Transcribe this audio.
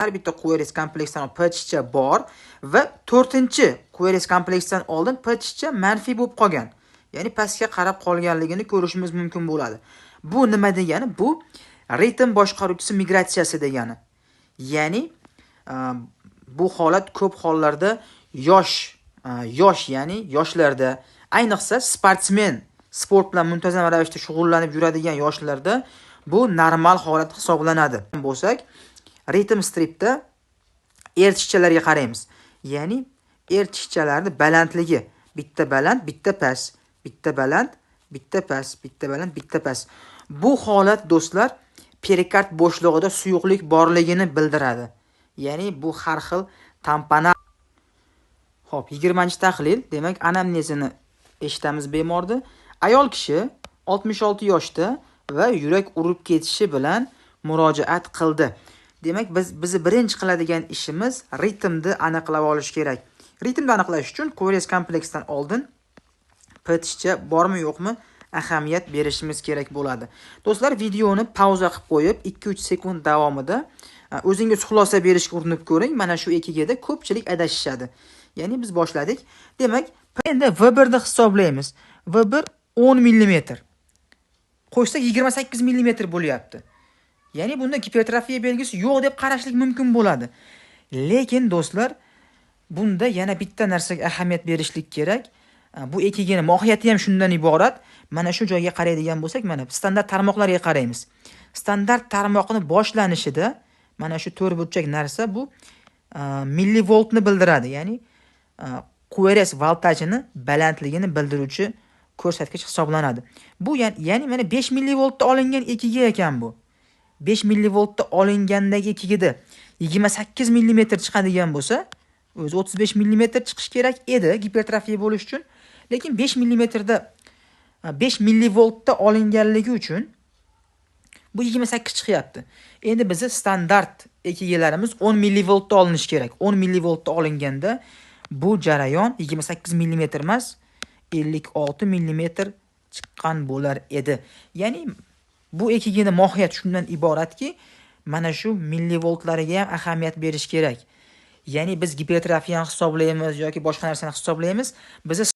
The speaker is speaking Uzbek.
Har bitta QRS kompleksdan P tishcha bor va 4-chi QRS kompleksdan oldin P tishcha manfiy bo'lib qolgan. Ya'ni pastga qarab qolganligini ko'rishimiz mumkin bo'ladi. Bu nima degani? Bu ritm boshqaruvchisi migratsiyasi degani. Ya'ni bu holat ko'p hollarda yosh, ya'ni yoshlarda, ayniqsa sportsmen, sport bilan muntazam ravishda shug'ullanib yuradigan yoshlarda bu normal holat hisoblanadi. Bo'lsak, ritm stripda R tishchalarga qaraymiz. Ya'ni R tishchalarning balandligi bitta baland, bitta past, bitta baland, bitta past, bitta baland, bitta past. Bu holat do'stlar perikard bo'shlig'ida suyuqlik borligini bildiradi. Ya'ni bu har xil tamponad. Xo'p, 20-tahlil, demak anamnezini eshitamiz bemorni. Ayol kishi 66 yoshda va yurak urib ketishi bilan murojaat qildi. Demak, bizni birinchi qiladigan ishimiz ritmni aniqlab olish kerak. Ritmni aniqlash uchun QRS kompleksdan oldin P tishcha bormi yo'qmi ahamiyat berishimiz kerak bo'ladi. Do'stlar, videoni pauza qilib qo'yib, 2-3 sekund davomida o'zingiz xulosa berishga urinib ko'ring. Mana shu EKGda ko'pchilik adashishadi. Ya'ni biz boshladik. Demak, endi V1 ni hisoblaymiz. V1 10 millimetr. Qo'shsak 28 millimetr bo'lyapti. Ya'ni bunda gipertrofiya belgisi yo'q deb qarashlik mumkin bo'ladi. Lekin do'stlar, bunda yana bitta narsaga ahamiyat berishlik kerak. Bu EKGning mohiyati ham shundan iborat. Mana shu joyga qaraydigan bo'lsak, mana standart tarmoqlarga qaraymiz. Standart tarmoqning boshlanishida mana shu to'rtburchak narsa bu millivoltni bildiradi. Ya'ni QRS voltajini balandligini bildiruvchi ko'rsatkich hisoblanadi. Bu ya'ni mana 5 millivoltda olingan EKG ekan bu. 5 millivoltda olingandagi EKGda 28 millimetr chiqadigan bo'lsa, o'zi 35 millimetr chiqish kerak edi gipertrofiya bo'lish uchun. Lekin 5 millimetrda, 5 millivoltda olinganligi uchun bu 28 chiqyapti. Endi bizni standart EKGlarimiz 10 millivoltda olinishi kerak. 10 millivoltda olinganda bu jarayon 28 millimetr emas, 56 millimetr chiqqan bo'lar edi. Ya'ni bu EKGning mohiyati shundan iboratki, mana shu millivoltlariga ham ahamiyat berish kerak. Ya'ni biz gipertrofiyani hisoblaymiz yoki boshqa narsani hisoblaymiz. Biz